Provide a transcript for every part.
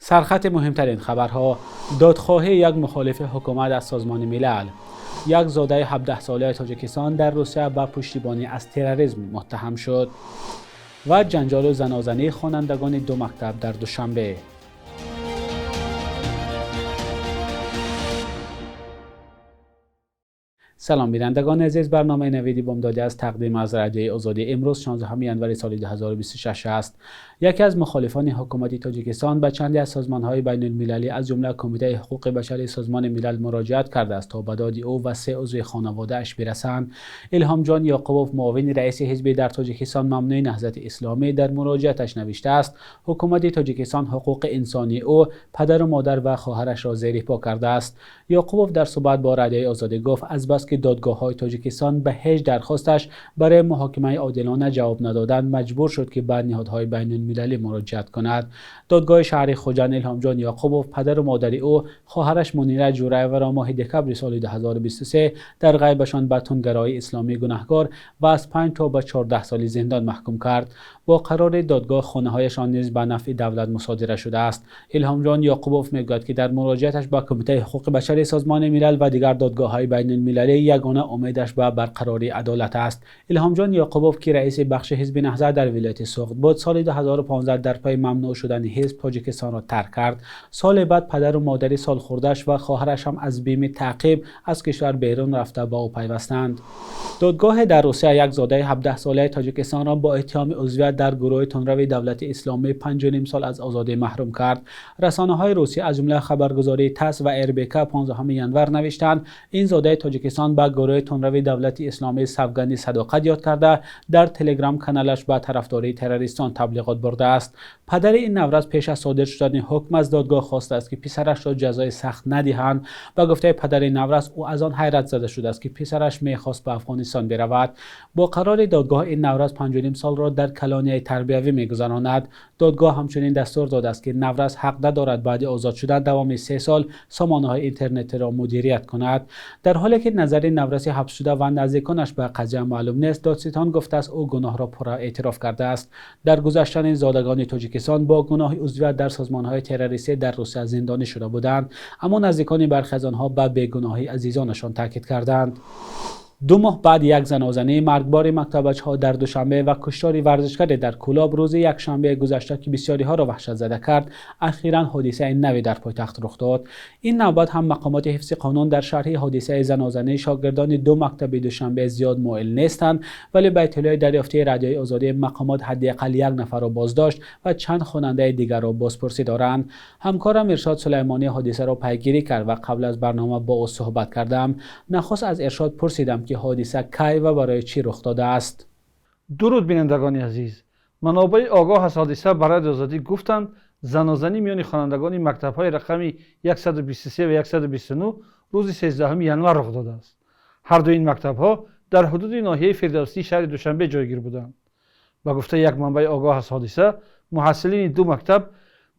Сархати муҳимтарин хабарҳо: додхоҳии як мухолифи ҳукумат аз Созмони Милал, як зодаи 17-солаи Тоҷикистон дар Русия ба пуштибонӣ аз терроризм муттаҳам шуд ва ҷанҷолу занозании хонандагони ду мактаб дар Душанбе. Салом бинандагони азиз, барномаи Навиди Бомдодӣ аз тақдим аз Радиои Озодӣ имрӯз 16 январи соли 2026 аст. Яке аз мухолифони ҳукумати Тоҷикистон ба чанде аз созмонҳои байналмилалӣ аз ҷумла Кумитаи ҳуқуқи башари Созмони Милал муроҷиат кардааст, то ба доди ӯ ва се узви хонаводааш бирасанд. Илҳомҷон Яқубов, муовини раиси ҳизби дар Тоҷикистон мамнӯи Наҳзати Исломӣ, дар муроҷиаташ навиштааст: ҳукумати Тоҷикистон ҳуқуқи инсонии ӯ, падару модар ва хоҳарашро зери по кардааст. Яқубов дар суҳбат бо Радиои Озодӣ гуфт, аз бас ки додгоҳҳои Тоҷикистон ба ҳеҷ дархосташ барои муҳокимаи одилона ҷавоб надоданд, маҷбур шуд, ки ба ниҳодҳои байналмилалӣ муроҷиат кунад. Додгоҳи шаҳри Хуҷанд Илҳомҷон Яқубов, падару модари ӯ, хоҳараш Мунира Ҷӯраеваро моҳи декабри соли 2023 дар ғайбашон ба тундгароии исломӣ гунаҳкор ва аз 5 то ба 14 соли зиндон маҳкум кард. Бо қарори додгоҳ хонаҳояшон низ ба нафъи давлат мусодира шудааст. Илҳомҷон Яқубов мегӯяд, ки дар муроҷиаташ ба Кумитаи ҳуқуқи башари Созмони Милал ва дигар додгоҳҳои байналмилалӣ ягона умедаш ба барқарории адолат аст. Илҳомҷон Яқубов, ки раиси бахши ҳизби Наҳзат дар вилояти Суғд буд, соли 2015 дар пайи мамнӯъ шудани ҳизб Тоҷикистонро тарк кард. Соли баъд падару модари солхӯрдааш ва хоҳараш ҳам аз бими таъқиб аз кишвар берун рафта ба ӯ пайвастанд. Додгоҳе дар Русия як зодаи 17-солаи Тоҷикистонро бо иттиҳоми узвият дар гурӯҳи тундрави Давлати Исломӣ 5,5 сол аз озодӣ маҳрум кард. Расонаҳои русӣ аз ҷумла хабаргузории ТАСС ва РБК 15 январ навиштанд, ин зодаи Тоҷикистон ба гурӯҳи тундрави Давлати Исломӣ савганди садоқат ёд карда, дар телеграм-каналаш ба тарафдории террористон таблиғот бурдааст. Падари ин наврас пеш аз содир шудани ҳукм аз додгоҳ хостааст, ки писарашро ҷазои сахт надиҳанд. Ба гуфтаи падари наврас, ӯ аз он ҳайрат зада шудааст, ки писараш мехост ба Афғонистон биравад. Бо қарори додгоҳ ин наврас 5,5 солро дар колонияи тарбиявӣ мегузаронад. Додгоҳ ҳамчунин дастур додааст, ки наврас ҳақ надорад баъди озод шудан давоми 3 сол сомонаҳои интернетиро мудирият кунад. Дар ҳоле ки назари навраси ҳабсшуда ва наздиконаш ба қазия маълум нест, додситон гуфтааст, ӯ гуноҳро пурра эътироф кардааст. Дар гузашта низ зодагони Тоҷикистон бо гуноҳи узвият дар созмонҳои террористӣ дар Русия зиндонӣ шуда буданд, аммо наздикони бархе аз онҳо ба бегуноҳии азизонашон таъкид карданд. 2 моҳ баъд як занозании маргбори мактабачаҳо дар Душанбе ва куштори варзишгаре дар Кӯлоб рӯзи якшанбе гузашта, ки бисёриҳоро ваҳшатзада кард, ахиран ҳодисаи наве дар пойтахт рух дод. Ин навбат ҳам мақомоти ҳифзи қонун дар шарҳи ҳодисаи занозании шогирдони ду мактаби Душанбе зиёд моил нестанд, вале ба иттилои дарёфтии Радиои Озодӣ мақомот ҳадди ақал як нафарро боздошт ва чанд хонандаи дигарро бозпурсӣ доранд. Ҳамкорам Иршод Сулаймонӣ ҳодисаро пайгирӣ кард ва қабл аз барнома бо ӯ суҳбат кардам. Нахуст аз Иршод пурсидам, ки ҳодиса кай ва барои чӣ рух додааст. Дуруд бинандагони азиз. Манобеи огоҳ аз ҳодиса ба Радиои Озодӣ гуфтанд, занозанӣ миёни хонандагони мактабҳои рақами 123 ва 129 рӯзи 13 январ рух додааст. Ҳар дуи ин мактабҳо дар ҳудуди ноҳияи Фирдавсии шаҳри Душанбе ҷойгир буданд. Ба гуфтаи як манбаи огоҳ аз ҳодиса, муҳассилини ду мактаб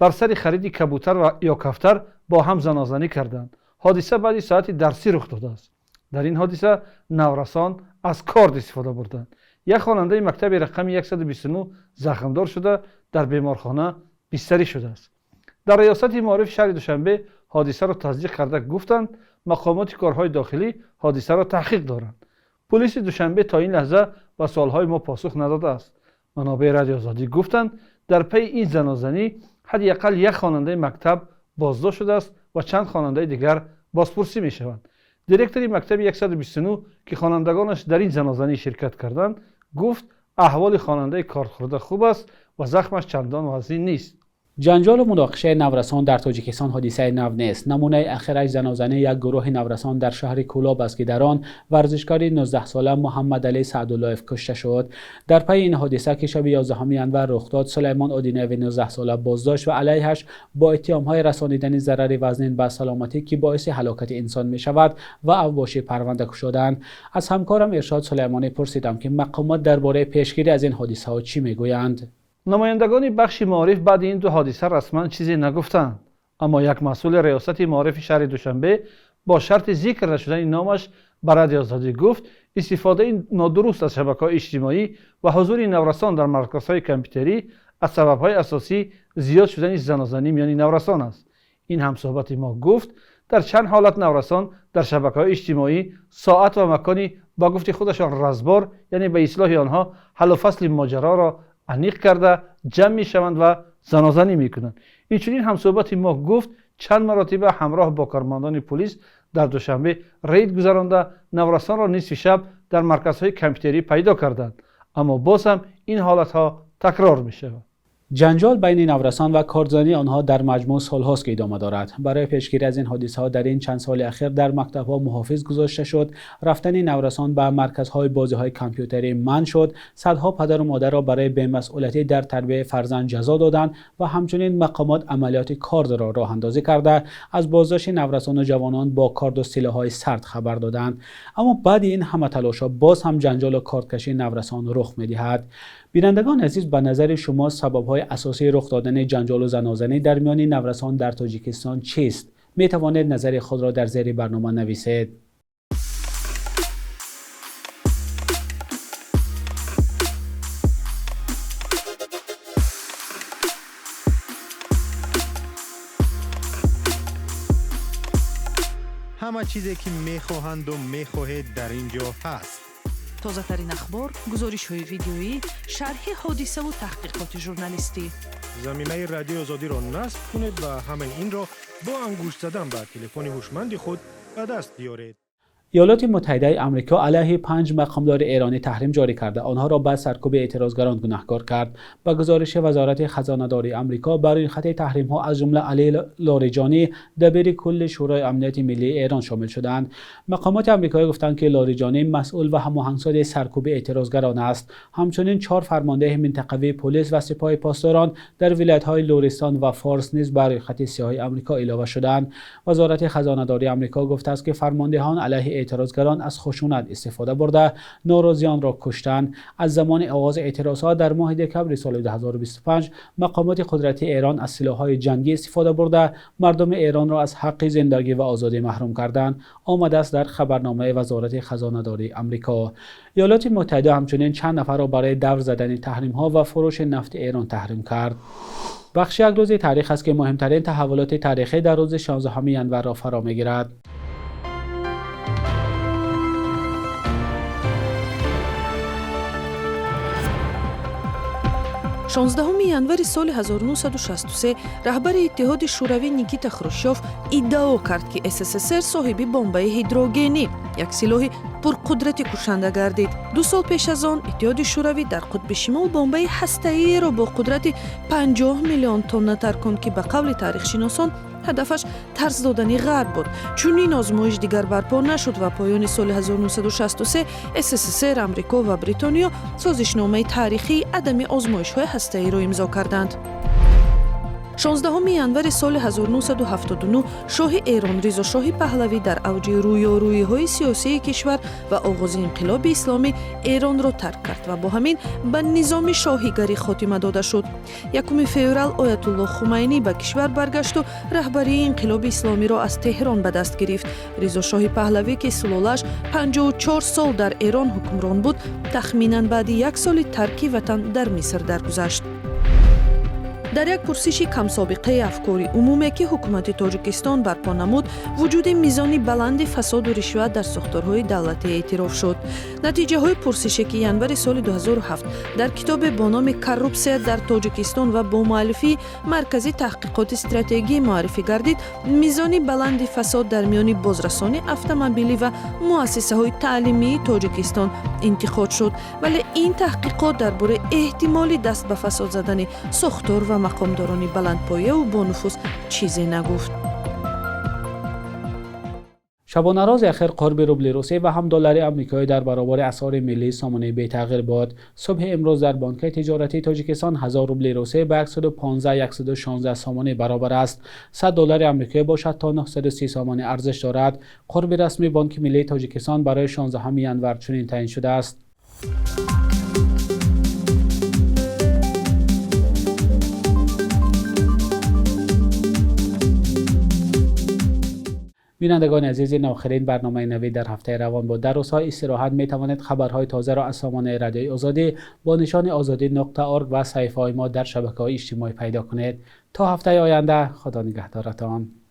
бар сари хариди кабутар ва ё кафтар бо ҳам занозанӣ карданд. Ҳодиса баъди соати дарсӣ рух додааст. Дар ин ҳодиса наврасон аз корд истифода бурданд. Як хонандаи мактаби рақами 129 захмдор шуда дар беморхона бистарӣ шудааст. Дар риёсати маорифи шаҳри Душанбе ҳодисаро тасдиқ карда гуфтанд, мақомоти корҳои дохилӣ ҳодисаро таҳқиқ доранд. Пулиси Душанбе то ин лаҳза ба суолҳои мо посух надодааст. Манобеи Радиои Озодӣ гуфтанд, дар пайи ин занозанӣ ҳадди ақал як хонандаи мактаб боздошт шудааст ва чанд хонандаи дигар бозпурсӣ мешаванд. Директори мактаби 129, ки хонандагонаш дар ин занозанӣ ширкат карданд, гуфт аҳволи хонандаи кордхӯрда хуб аст ва захмаш чандон вазнин нест. Ҷанҷолу муноқишаи наврасон дар Тоҷикистон ҳодисаи нав нест. Намунаи ахираш занозании як гурӯҳи наврасон дар шаҳри Кӯлоб аст, ки дар он варзишгари 19-сола Муҳаммадалӣ Саъдуллоев кушта шуд. Дар пайи ин ҳодиса, ки шаби 11 январ рух дод, Сулаймон Одинаеви 19-сола боздошт ва алайҳаш бо иттиҳомҳои расонидани зарари вазнин ба саломатӣ, ки боиси ҳалокати инсон мешавад, ва авбошӣ парванда кушоданд. Аз ҳамкорам Иршод Сулаймонӣ пурсидам, ки мақомот дар бораи пешгирӣ аз ин ҳодисаҳо чӣ мегӯянд. Намояндагони бахши маориф баъди ин ду ҳодиса расман чизе нагуфтанд, аммо як масъули риёсати маорифи шаҳри Душанбе бо шарти зикр нашудани номаш ба Радиои Озодӣ гуфт, истифодаи нодуруст аз шабакаҳои иҷтимоӣ ва ҳузури наврасон дар марказҳои компютерӣ аз сабабҳои асосӣ зиёд шудани занозанӣ миёни наврасон аст. Ин ҳамсӯҳбати мо гуфт, дар чанд ҳолат наврасон дар шабакаҳои иҷтимоӣ соат ва макони ба гуфти худашон разбор, яъне ба ислоҳи онҳо ҳаллу фасли моҷароро аниқ карда ҷамъ мешаванд ва занозанӣ мекунанд. Инчунин ҳамсӯҳбати мо гуфт, чанд маротиба ҳамроҳ бо кормандони пулис дар Душанбе рейд гузаронда наврасонро нисфи шаб дар марказҳои компютерӣ пайдо карданд, аммо боз ҳам ин ҳолатҳо такрор мешавад. Ҷанҷол байни наврасон ва кордзании онҳо дар маҷмӯъ солҳост ки идома дорад. Барои пешгирӣ аз ин ҳодисаҳо дар ин чанд соли ахир дар мактабҳо муҳофиз гузошта шуд, рафтани наврасон ба марказҳои бозиҳои компютерӣ манъ шуд, садҳо падару модарро барои бемасъулиятӣ дар тарбияи фарзанд ҷазо доданд ва ҳамчунин мақомот амалиёти кордро роҳандозӣ карда аз боздошти наврасону ҷавонон бо корду силоҳҳои сард хабар доданд. Аммо баъди ин ҳама талошҳо боз ҳам ҷанҷолу кордкашии наврасон рух медиҳад. Бинандагони азиз, ба назари шумо сабабҳои асосии рух додани ҷанҷолу занозанӣ дар миёни наврасон дар Тоҷикистон чист? Метавонед назари худро дар зери барнома нависед. Ҳама чизе ки мехоҳанду мехоҳед, дар ин ҷо ҳаст. Тозатарин ахбор, гузоришҳои видеоӣ, шарҳи ҳодисаву таҳқиқоти журналистӣ. Замимаи Радиои Озодиро насб кунед ва ҳамаи инро бо ангушт задан ба телефони ҳушманди худ ба даст биёред. Иёлоти Муттаҳидаи Амрико алайҳи 5 мақомдори эронӣ таҳрим ҷорӣ карда, онҳоро ба саркӯби эътирозгарон гунаҳкор кард. Ба гузориши Вазорати Хазонадории Амрико, бар рӯйхати таҳримҳо аз ҷумла Алӣ Лориҷонӣ, дабири кулли Шӯрои Амнияти Миллии Эрон, шомил шуданд. Мақомоти амрикоӣ гуфтанд, ки Лориҷонӣ масъул ва ҳамоҳангсози саркӯби эътирозгарон аст. Ҳамчунин 4 фармондеҳи минтақавии полис ва Сипоҳи Посдорон дар вилоятҳои Луристон ва Форс низ ба рӯйхати сиёҳи Амрико илова шуданд. Вазорати Хазонадории Амрико гуфтааст, ки фармондеҳон алайҳи эътирозгарон аз хушунат истифода бурда, норозиёнро куштанд. Аз замони оғози эътирозҳо дар моҳи декабри соли 2025 мақомоти қудратии Эрон аз силоҳҳои ҷангӣ истифода бурда, мардуми Эронро аз ҳаққи зиндагӣ ва озодӣ маҳрум карданд, омадааст дар хабарномаи Вазорати Хазонадории Амрико. Иёлоти Муттаҳида ҳамчунин чанд нафарро барои давр задани таҳримҳо ва фурӯши нафти Эрон таҳрим кард. Бахши як рӯзи таърих аст, ки муҳимтарин таҳаввулоти таърихӣ дар рӯзи 16 январро фаро мегирад. 16 январи соли 1963 раҳбари Иттиҳоди Шӯравӣ Никита Хрущёв иддао кард, ки СССР соҳиби бомбаи ҳидрогенӣ, як силоҳи пурқудрати кушанда гардид. 2 сол пеш аз он Иттиҳоди Шӯравӣ дар қутби шимол бомбаи ҳастаиеро бо қудрати 50 миллион тонна тарконд, ки ба қавли таърихшиносон ҳадафаш тарс додани Ғарб буд. Чунин озмоиш дигар барпо нашуд ва поёни соли 1963 СССР, Амрико ва Бритониё созишномаи таърихии адами озмоишҳои ҳастаиро имзо карданд. 16 январи соли 1979 шоҳи Эрон Ризошоҳи Паҳлавӣ дар авҷи рӯёрӯиҳои сиёсии кишвар ва оғози инқилоби исломӣ Эронро тарк кард ва бо ҳамин ба низоми шоҳигарӣ хотима дода шуд. 1 феврал Оятулло Хумайнӣ ба кишвар баргашту раҳбарии инқилоби исломиро аз Теҳрон ба даст гирифт. Ризошоҳи Паҳлавӣ, ки сулолааш 54 сол дар Эрон ҳукмрон буд, тахминан баъди як соли тарки ватан дар Миср даргузашт. Дар як пурсиши камсобиқаи афкори умуме, ки ҳукумати Тоҷикистон барпо намуд, вуҷуди мизони баланди фасоду ришват дар сохторҳои давлатӣ эътироф шуд. Натиҷаҳои пурсише, ки январи соли 2007 дар китобе бо номи «Коррупсия дар Тоҷикистон» ва бо муаллифии Маркази таҳқиқоти стратегӣ муаррифӣ гардид, мизони баланди фасод дар миёни бозрасони автомобилӣ ва муассисаҳои таълимии Тоҷикистон интиқод шуд. Вале ин таҳқиқот дар бораи эҳтимоли даст ба фасод задани сохтор ва мақомдорони баландпояву бонуфуз чизе нагуфт. Шабонарӯзи ахир қурби рубли русӣ ва ҳам доллари амрикоӣ дар баробари асъори миллии сомонӣ бетағйир буд. Субҳи имрӯз дар Бонки тиҷоратии Тоҷикистон 1000 рубли русӣ ба 115-116 сомонӣ баробар аст. 100 доллари амрикоӣ бошад то 930 сомонӣ арзиш дорад. Қурби расмии Бонки миллии Тоҷикистон барои 16 январ чунин таъин шудааст. Бинандагони азиз, ин охирин барномаи Навид дар ҳафтаи равон буд. Дар рӯзҳои истироҳат метавонед хабарҳои тозаро аз сомонаи Радиои Озодӣ бо нишони ozodi.org ва саҳифаҳои мо дар шабакаҳои иҷтимоӣ пайдо кунед. То ҳафтаи оянда, Худо нигаҳдоратон.